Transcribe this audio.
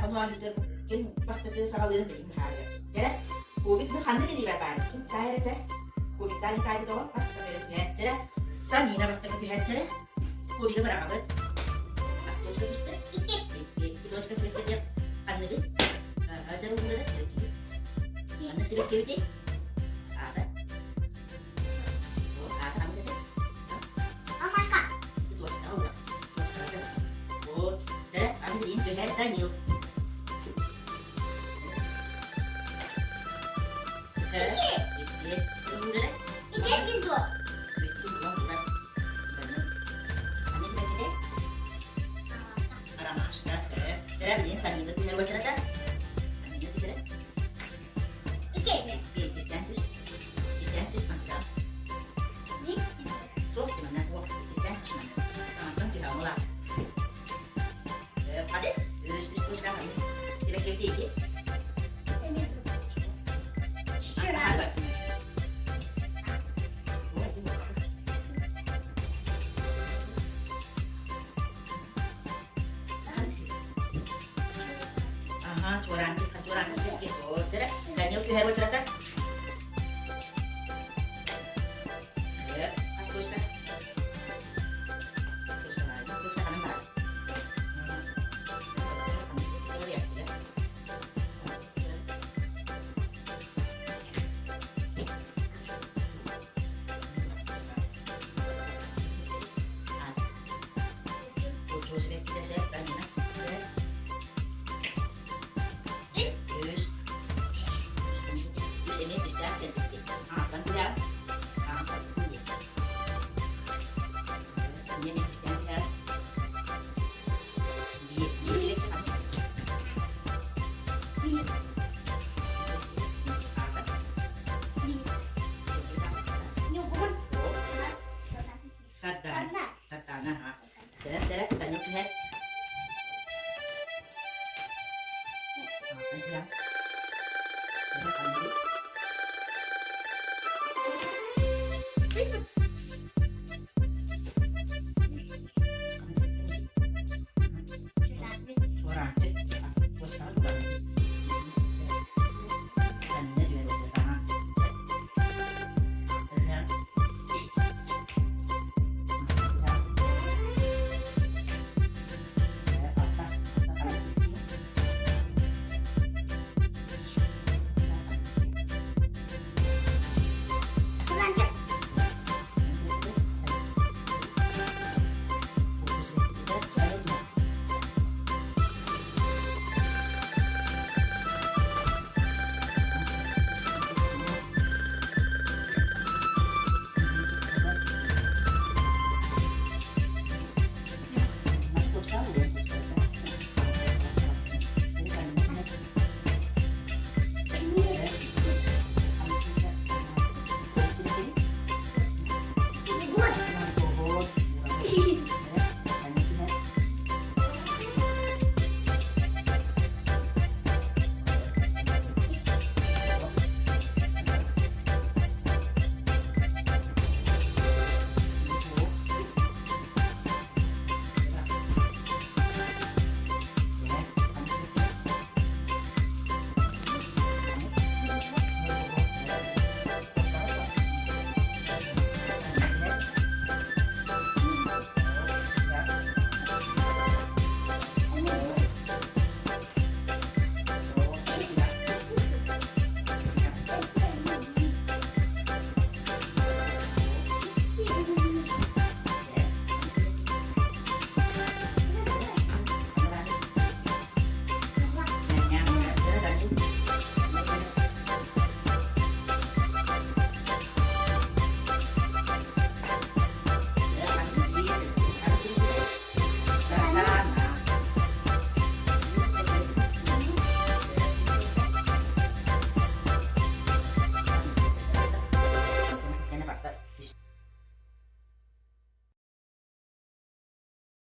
Хонуу оонньуутун ким бастакы саҕалыырын билим быһаарыа. Чэ, кубик бу ханнык илиибэр баар? Ким таайара чэ? Кубиктаан таайбыт оҕо бастакы түһэр чэрэ. Самина бастакы түһэр чэрэ. Кубигы быраҕабыт. Хас точка түстэ? Икки. Икки точка светка диэн ханныгы? Дьэ уурара Ханнык сибэккибитий? Аата. Аата ханнык этэй? Ромашка. Точка ура. Точка. Вот. Дьэ, аны билигин түһэр Данил. Икки. Икки. Уурара. Икки дуо. Светки булан турар. Данил. Ханнык сибэккитэй? Ромашка, сөп. Дьэ, билигин Самина түһэр уочарата. Самина түһэрэ. Икки. Иккистээн түс. Иккистээн түс мантан. Суох димана. Иккистээн түс манна. Мантан түһэ оҥолаа. Хады. Үс үс точка хады. Сибэккибити ити. Аха, чуораанчык, чуораанчык сиргэ. Чэрэ, Данил түһэр уочарата. Хас точка? Точка, точка ханан барар? Сардаана. Сардаана, аха. Сэрэ, сэрэ, Данил түһэр. Алтан түһэр.